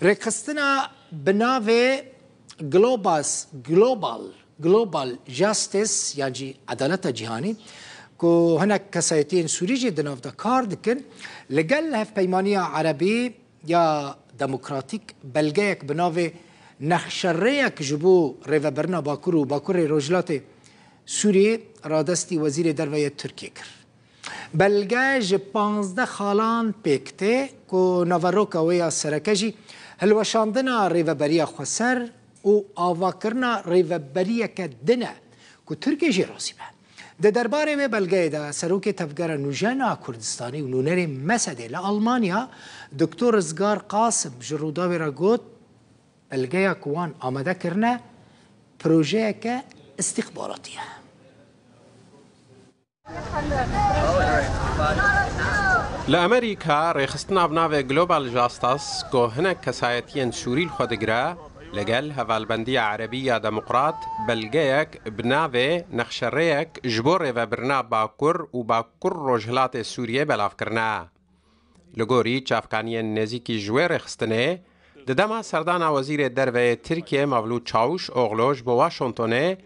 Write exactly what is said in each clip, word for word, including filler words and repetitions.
Rêxistina bi navê Globas, Global, Global Justice yan jî Edaleta Cîhanî ku hinek kesayetiyên Sûrî jî di nav de kar dikin, li gel Hevpeymaniya Erebî ya Demokratîk belgeyek bi navê Nexşerêyek ji bo Rêvebirina Bakur û Bakurê Rojhilatê Sûriyê radestî Wezîrê Derve yê Tirkiyê kir. Belge ji panzdeh xalan pêk tê ku naveroka wê ya sereke jî hilweşandina Rêveberiya Xweser û avakirina rêveberiyeke din e ku Tirkiye jê razî be. Di derbarê wê belgeyê de Serokê Tevgera Nûjen a Kurdistanî û nûnerê mesedê li Almanya Doktor Rizgar Qasim ji Rûdawê re got, belgeya ku wan amade kirine projeyeke istîxbaratî ye. Li Amerîka rêxistina bi navê Global Justice ku hinek kesayetiyên Sûrî li xwe digire, li gel Hevalbendiya Erebî ya Demokrat belgeyek bi navê Nexşerêyek ji bo Rêvebirina Bakur û Bakur Rojhilatê Sûriyê belav kirine. Li gorî çavkaniyên nêzîkî ji wê rêxistinê, di dema serdana Wezîrê Derve yê Tirkiyê Mevlût Çawûşoglu ji bo Washingtonê,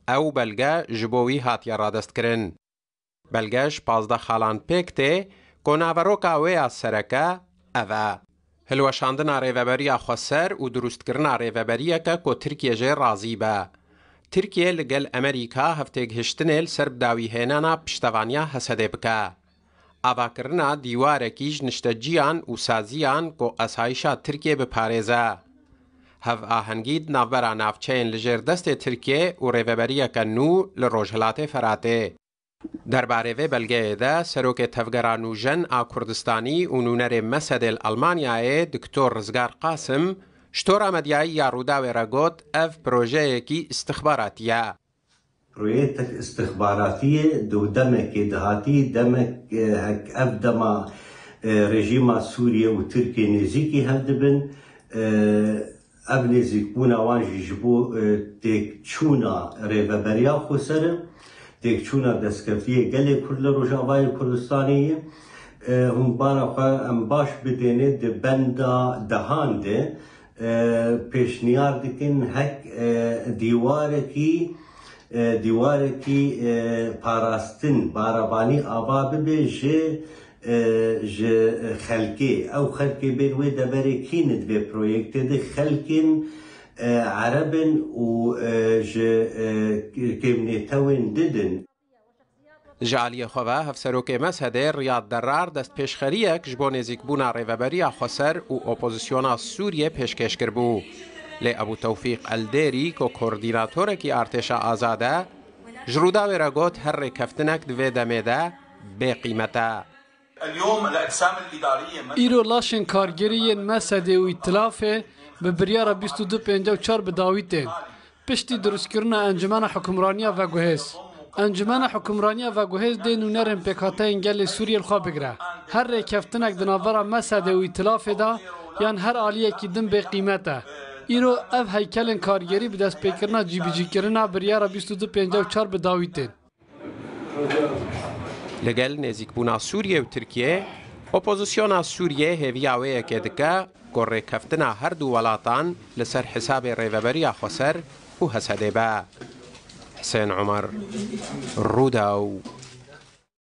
ew belge ji bo wî hatiye radestkirin. Belge ji pazdeh xalan pêk tê ku naveroka wê ya sereke ev e. Hilweşandina Rêveberiya Xweser û dirûstkirina rêveberiyeke ku Tirkiye jê razî be. Tirkiye li gel Amerîka hevtêgihiştinê li ser bidawîhênana piştevaniya Hesedê bike. Avakirina dîwarekî ji nişteciyan û saziyan ku asayişa Tirkiyê biparêze. Hevahengî di navbera navçeyên li jêr destê Tirkiyê û rêveberiyeke nû li Rojhilatê Feratê. Derbarê vê belgeyê de Serokê Tevgera Nûjen a Kurdistanî û nûnerê mesedê li Almanyayê Doktor Rizgar Qasim ji tora medyayî ya Rûdawê re got, ev projeyekî istixbaratî ye. Proyektek istixbaratî ye, di demekê dihatî, demek, e, hek ev dema, e, rejîma Sûriye û Tirkiye nêzîkî hev dibin. E, ev nêzîkbûna wan jî ji bo, e, têkçûna Rêveberiya Xweser e, têkçûna destkeftiyê gelê Kurd li Rojavayê Kurdistanê ye. E, hûn bala xwe em baş bidêne di benda dehan de, e, pêşniyar dikin hek, e, dîwarekî, e, dîwarekî, e, parastin, barabanî ava bibe ji, e, ji xelkê. Ew xelkê bên wê deverê kî ne di vê proyektê de? Xelkên, e, Ereb in û, e, ji, e, kêmnêtewên didin. Ji aliyê xwe ve Hevserokê mesedê Riyad Derar destpêşxeriyek ji bo nêzîkbûna Rêveberiya Xweser û opozisyona Sûriyê pêşkêş kiribû. Lê Ebû Tewfîq Eldêrî ku koordînatorekî artêşa azad e, ji Rûdawê re got her rêkeftinek di vê demê de bê qîmet e. Îro laşên kargerî yên mesedê û îtilafê bi biryara bîst û du pêncî û çar bi dawî tên. Piştî dirustkirina Encumena Hukimraniya Veguhêz. Encumena Hukimraniya Veguhêz dê nûnerên pêkhateyên gelê Sûriyê li xwe bigire. Her rêkeftinek di navbera mesedê û îtilafê de yan her aliyekî din bê qîmet e. Îro ev heykelên kargerî bi destpêkirina cîbicîkirina biryara bîst û du pêncî û çar bi dawî tên. Li gel nêzîkbûna Sûriyê û Tirkiyê, opozisyona Sûriyê hêviya wê yekê dike ku rêkeftina her du welatan li ser hesabê Rêveberiya Xweser û Hesedê be. Hisên Omer, Rûdaw.